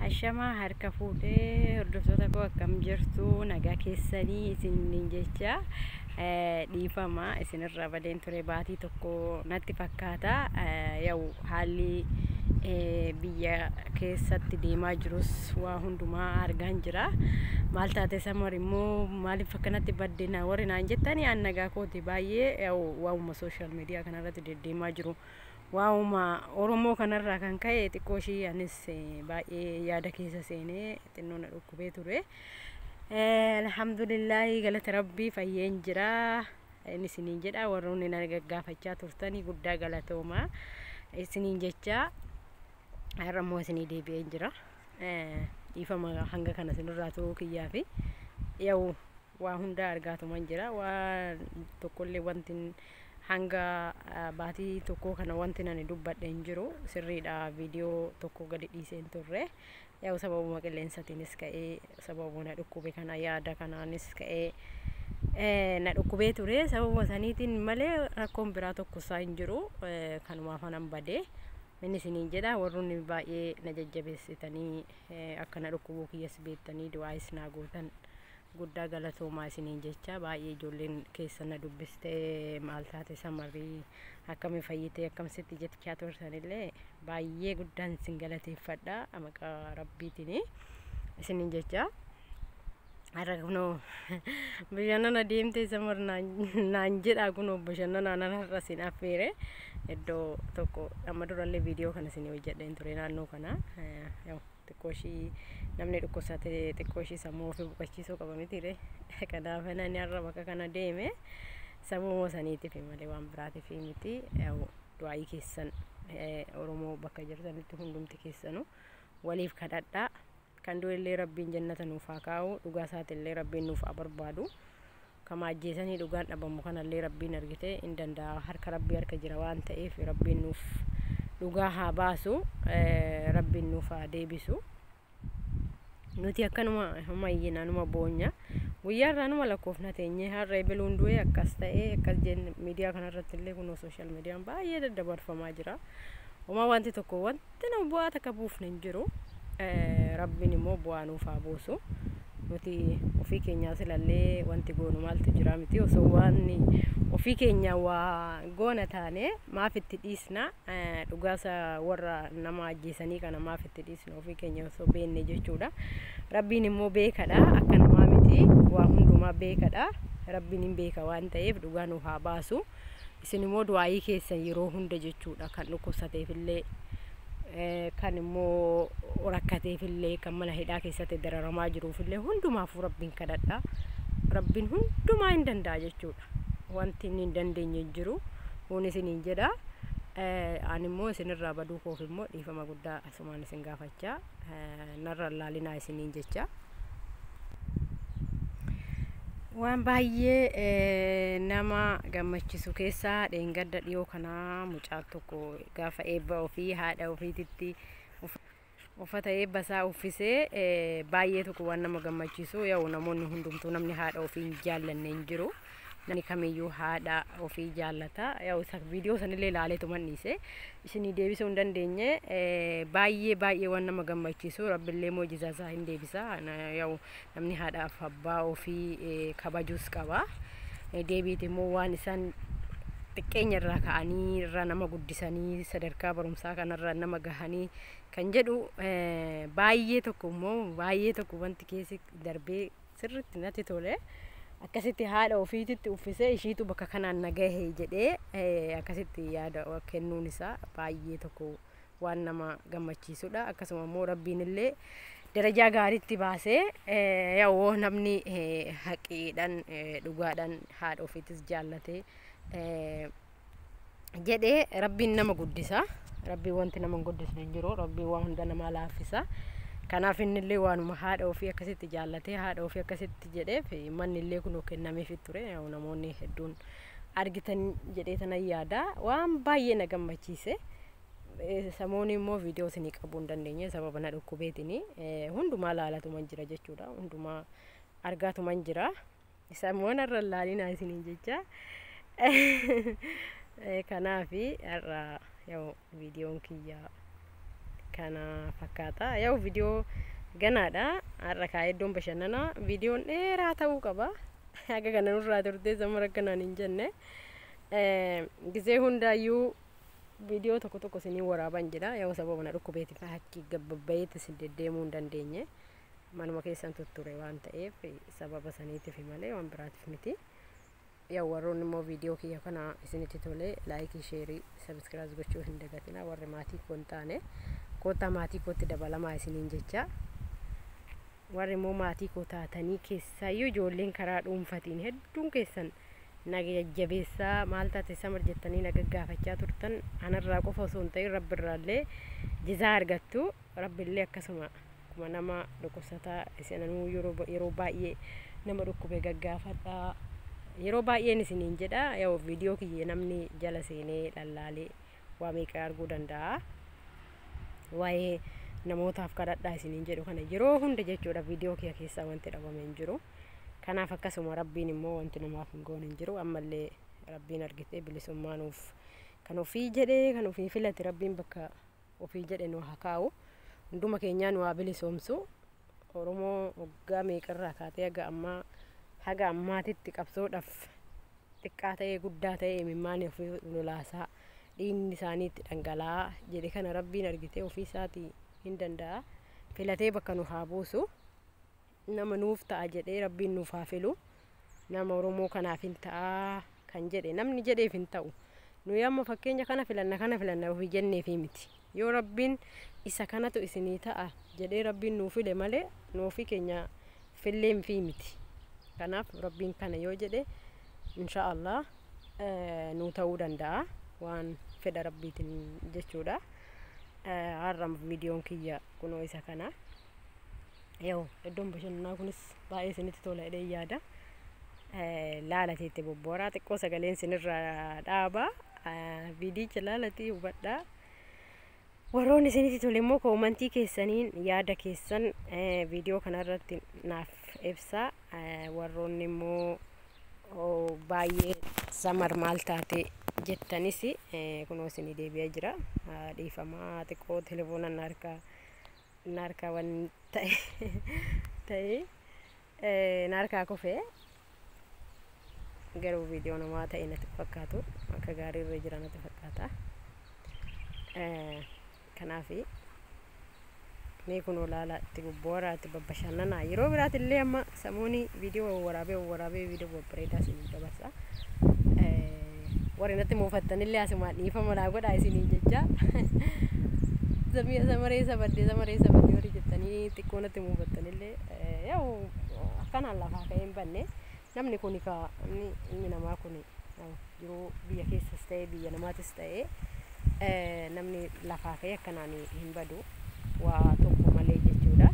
Ashamaa harka fuudhee hordoftoota koo, akkam jirtu? Nagaa keessanii isiniin jecha. Dhiifama, isinirraa badeen ture baatii tokko natti fakkaata. Yaa'u haalli biyya keessatti deemaa jirus waa hundumaa argaan jira. Maal taate Samar immoo, maaliif akkanatti badde na warri naan jettanii, an nagaa kooti baay'ee. Yaa'u waa'uma social media kanarratti deddeemaa jiru, waa'uma Oromoo kanarraa kan ka'e xiqqoo ishii anis baay'ee yaada keessa seenee xinnoo na dhukkubee ture. Alhamdulillaahi, galata Rabbii, fayyeen jira. Inni isiniin jedha, warroonni na gaggaafachaa turtanii guddaa galatooma isiniin jecha. Har'a immoo isinii deebi'een jira. Dhiifama hanga kana isinirraa turuu kiyyaa fi yaa'u waa hundaa argaatuman jira. Waa tokkollee wanti hanga baatii tokkoo kana wanti nani dubbadhe hin jiru. Sirriidha, viidiyoo tokko gadi dhiisee hin turre. Yaa'u sababuma qilleensatiinis ka'ee, sababuma na dhukkube kana yaada kanaanis ka'ee na dhukkubee ture. Sababuma saniitiin malee rakkoon biraa tokko isaa hin jiru. Kanumaaf anan badee. Inni isiniin jedha, warroonni baay'ee na jajjabeessitanii, akka na dhukkubuu kiyyas beektanii du'aayis naa gootan, guddaa galatoomaa isiniin jecha. Baay'ee ijoolleen keessa na dubbistee, maal taate Samarrii, akkami fayyitee, akkam sitti jechaa turtanillee, baay'ee guddaan isin galateeffadha maqaa Rabbiitiin isiniin jecha. Har'a kunoo bashannana deemtee Samar naan jedha. Kunoo bashannanaa nan har'a isin affeere iddoo tokko. Amma durallee viidiyoo kana isin hojjedheen ture naannoo kana. Xiqqoo ishii namni dhukkubsate xiqqoo ishii sammuu ofii boqochiisuu qaba mitiire? Kanaaf ani har'a bakka kana deeme sababuma saniitiif malee waan biraatiif miti. Du'aayii keessan, Oromoo bakka jirtanitti hundumti keessanuu waliif kadhadhaa. Kan du'ellee Rabbiin jannata nuuf haa kaa'u, dhugaa isaatillee Rabbiin nuuf haa barbaadu. Kama ajjeesanii dhugaan dhabamu kanallee Rabbiin argite hin danda'a, harka Rabbii harka jira waan ta'eef Rabbiin nuuf dhugaa haa baasu, Rabbiin nuuf haa deebisu. Nuti akkanuma huma iyyina, numa boonya, guyyaa irraa numa lakkoofna teenyee, har'a ebeluun du'e, akkas ta'ee akkas jenne. Miidiyaa kanarratti illee kunoo social mediaan baay'ee daddabarfamaa jira. Homaa wanti tokko wanti nama bu'aa takka buufne hin jiru. Rabbiin immoo bu'aa nuuf haa buusu. Nuti ofii keenyaa silallee wanti goonu maaltu jira miti? Osoo waan ofii keenya waa goona taane maaf itti dhiisna? Dhugaasa warra nama ajjeesanii kana maaf itti dhiisna, ofii keenya osoo beenne jechuudha? Rabbiin immoo beekadha, akka namaa miti, waa hundumaa beekadha. Rabbiin hin beeka waan ta'eef dhugaa nuuf haa baasu. Isin immoo du'aayii keessan yeroo hunda jechuudha, kan dhukkubsateefillee, kan immoo rakkateefillee, kan mana hidhaa keessatti dararamaa jiruufillee, hundumaafuu Rabbiin kadhadha. Rabbiin hundumaa hin danda'a jechuudha. Wanti inni hin dandeenye hin jiru kun isiniin jedha. Ani immoo isinirraa baduu koof immoo dhiifama guddaa asumaan isin gaafachaa, narra laalinaa isiniin jecha. Waan baay'ee nama gammachiisu keessaa dheengadda dhiyoo kanaa mucaan tokko gaafa eebba ofii haadha ofiititti uffata eebba isaa uffisee, baay'ee tokko waan nama gammachiisu. Yaa'u namoonni hundumtuu, namni haadha ofii hin jaallanne hin jiru. Namni kamiyyuu haadha ofii jaallata. Yaa'u isa viidiyoo sanillee ilaaleetu dhiise, isinii deebisuu hin dandeenye. Baay'ee baay'ee waan nama gammachiisu. Rabbillee moojizaa isaa hin deebisa. Yaa'u namni haadhaaf abbaa ofii kabajuus qaba. Deebiiti immoo waan isaan xiqqeenya irraa ka'anii irraa nama guddisanii sadarkaa barumsaa kanarra nama gahanii kan jedhu, baay'ee tokko immoo baay'ee tokko wanti keessi darbee sirriitti natti tole. Akkasitti haadha ofiititti uffisee, ishiitu bakka kanaan na gahe jedhee akkasitti yaada kennuun isaa baay'ee tokko waan nama gammachiisudha. Akkasuma immoo Rabbiin illee darajaa gaariitti baasee, yaa'u namni haqiidhaan dhugaadhaan haadha ofiitis jaallatee jedhee Rabbiin nama guddisa. Rabbiin wanti nama hin guddisne hin jiru. Rabbiin waan hunda namaa laaffisa. Kanaaf innillee waanuma haadha ofii akkasitti jaallatee haadha ofii akkasitti jedheef manni illee kunoo kennameefit ture. Namoonni hedduun argitan jedhee tanan yaada. Waan baay'ee na gammachiise. Samoonni immoo viidiyoo isinii qabuu hin dandeenye sababa na dhukkubeetini. Hundumaa laalatuman jira jechuudha. Hundumaa argaatuman jira. Samoon har'a laalinaa isiniin jecha. Kanaafi har'a viidiyoon kiyya Kana fakkaata. Yaa'u viidiyoo ganaadha. Har'a kaa'ee iddoon bashannanaa viidiyoon dheeraa ta'uu qaba. Haga kana nurraa turtee samara akkanaan hin jenne. Gisee hundaayyuu viidiyoo tokko tokko isinii waraaban jedha. Yaa'u sababa na dhukkubeetiif akki gabbabbayeetti isin deddeemuu hin dandeenye. Manuma keessan tutture waan ta'eef sababa saniitiif malee waan biraatiif miti. Yaa'u warroonni immoo viidiyoo kiyya kana isinitti tole like, share, subscribe gochuu hin dagatina. Warri maatii koo hin taane koottaa maatii kootti dabalamaa isiniin jecha. Warri immoo maatii koo taatanii keessaayyuu ijoolleen karaa dhuunfatiin hedduun keessan na jajjabeessaa, maal taate Samar jettanii na gaggaafachaa turtan, anarraa qofa osoo hin ta'in rabbirraallee jizaa argattu. Rabbillee akkasuma akkuma nama dhukkubsataa isinanuu yeroo baay'ee nama dhukkube gaggaafadhaa yeroo baay'een isiniin jedha. Yoo viidiyoo kiyya namni jala seenee lallaalee waa meeqa arguu danda'a. Waa'ee namootaaf kadhadhaa isiniin jedhu kana yeroo hunda jechuudha, viidiyoo kiyya keessaa wanti dhabame hin jiru. Kanaaf akkasuma rabbiin immoo wanti namaaf hin goone hin jiru. Ammallee rabbiin argitee bilisummaa nuuf kan ofii jedhee kan ofii filate rabbiin bakka ofii jedhe nu haa kaa'u. Hunduma keenyaa nu haa bilisoomsu. Oromoo waggaa meeqarraa kaatee haga ammaatitti qabsoodhaaf xiqqaa ta'ee guddaa ta'ee imimmaan ofii lolaasaa, dhiigni isaanii itti dhangala'aa jedhe kana rabbiin argitee ofii isaatii hin danda'a. Filatee bakka nu haa buusu. Nama nuuf ta'a jedhee rabbiin nuuf haa filu. Nama Oromoo kanaaf hin ta'a kan jedhe, namni jedheef hin ta'u. Nuyi amma fakkeenya kana filanna, kana filanna ofii jenneefi miti. Yoo rabbiin isa kanatu isinii ta'a jedhee rabbiin nuu file malee nu ofii keenya filleenfii miti. Kanaaf rabbiin kana yoo jedhe insha Allah nuu ta'uu danda'a, waan fedha rabbiitiin jechuudha. Har'a viidiyoon kiyya kunoo isa kana. Yoo iddoon bashannanaa kunis baay'ee isinitti tola jedhee yaada. Laalateetti bobbooraa xiqqoo sagaleen isinirraa dhaaba. Viidiyicha laalatii hubadhaa. Warroonni isinitti tole immoo comment keessaniin yaada keessan viidiyoo kanarratti naaf ibsaa. Warroonni immoo baay'ee Samar maal taate jettanis kunoo isinii deebi'ee jira. Dhiifamaa, xiqqoo telefoona na harkaa waan ta'e na harkaa kufee, garuu viidiyoo namaa ta'e natti fakkaatu, akka gaarii irra jira natti fakkaata. Kanaaf mee kunoo laala, itti bobbooraa, itti babbashannanaa. Yeroo biraatillee amma samuuni viidiyoo waraabee waraabee viidiyoo babbareedaa isiniif dabarsa. Warri natti muufattanillee asumaan dhiifama naa godhaa isiniin jecha. Samaree sabaddee, samaree sabaddee warri jettanii xiqqoo natti muufattanillee, yaa'u akkanaan lafaa ka'ee hin banne. Namni kuni ka namni ilmi namaa kuni jiruu biyya keessas ta'e biyya namaatis ta'e namni lafaa ka'ee akkanaan hin badu waa tokko malee jechuudha.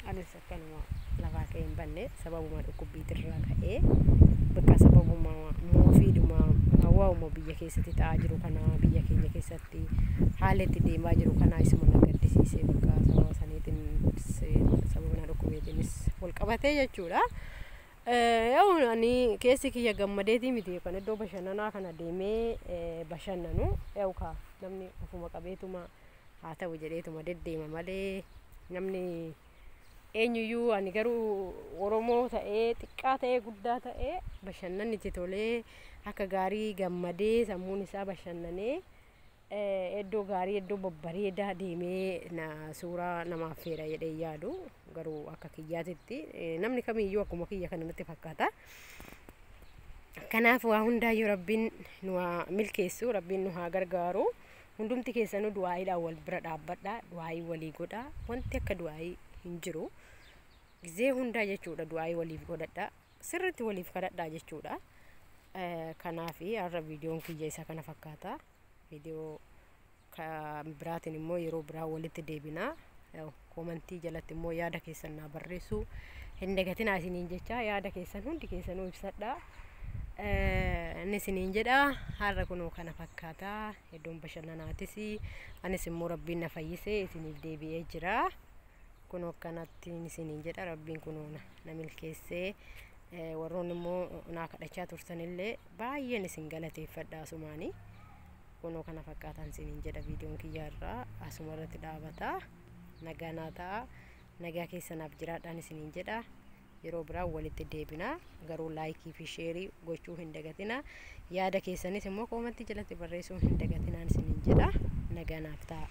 Anis akkanuma lafaa ka'ee hin banne, sababuma dhukkubbiitirraa ka'ee bakka sababuma moofiidhuma hawaasuma biyya keessatti ta'aa jiru kana, biyya keenya keessatti haala itti deemaa jiru kana isuma na gaddisiisee, bakka sababa saniitiin sababa na dhukkubeetiinis wal qabatee jechuudha. Yaa'u ani keessi kiyya gammadeetii miti kan iddoo bashannanaa kana deemee bashannanu. Yaa'u ka namni ofuma qabeetuma haa ta'u jedheetuma deddeema malee namni eenyuyyuu, ani garuu Oromoo ta'ee xiqqaa ta'ee guddaa ta'ee bashannanni itti tolee akka gaarii gammadee sammuun isaa bashannanee iddoo gaarii, iddoo babbareedaa deemee na suuraa namaaf feera jedhee yaadu. Garuu akka kiyyaatitti namni kamiyyuu akkuma kiyya kana natti fakkaata. Kanaaf waa hundaayyuu rabbiin nu haa milkeessu, rabbiin nu haa gargaaru. Hundumti keessanuu du'aayiidhaan wal bira dhaabbadha, du'aayii walii godha. Wanti akka du'aayii hin jiru. Gizee hundaa jechuudha du'aayii waliif godhadha. Sirriitti waliif kadhadhaa jechuudha. Kanaaf har'a viidiyoon kiyya isa kana fakkaata. Viidiyoo biraatiin immoo yeroo biraa walitti deebinaa. Comment jalatti immoo yaada keessan naa barreessuu hin dagatinaa isiniin jecha, yaada keessan hundi keessanuu ibsadhaa. Inni isiniin jedha, har'a kunoo kana fakkaata iddoon bashannanaatis. Anis immoo rabbiin na fayyisee isiniif deebi'ee jira. Kunoo akkanatti isiniin jedha, rabbiin kunoo na milkeessee. Warroonni immoo naa kadhachaa turtanillee baay'een isin galateeffadha asumaanii. Kunoo kana fakkaatan isiniin jedha. Viidiyoon kiyya irraa asuma irratti dhaabata. Nagaa naa ta'a, nagaa keessanaaf jiraadhaan isiniin jedha. Yeroo biraa walitti deebina. Garuu like fi share gochuu hin dagatina. Yaada keessanis immoo comment jalatti barreessuu hin dagatinaan isiniin jedha. Nagaa naaf ta'a.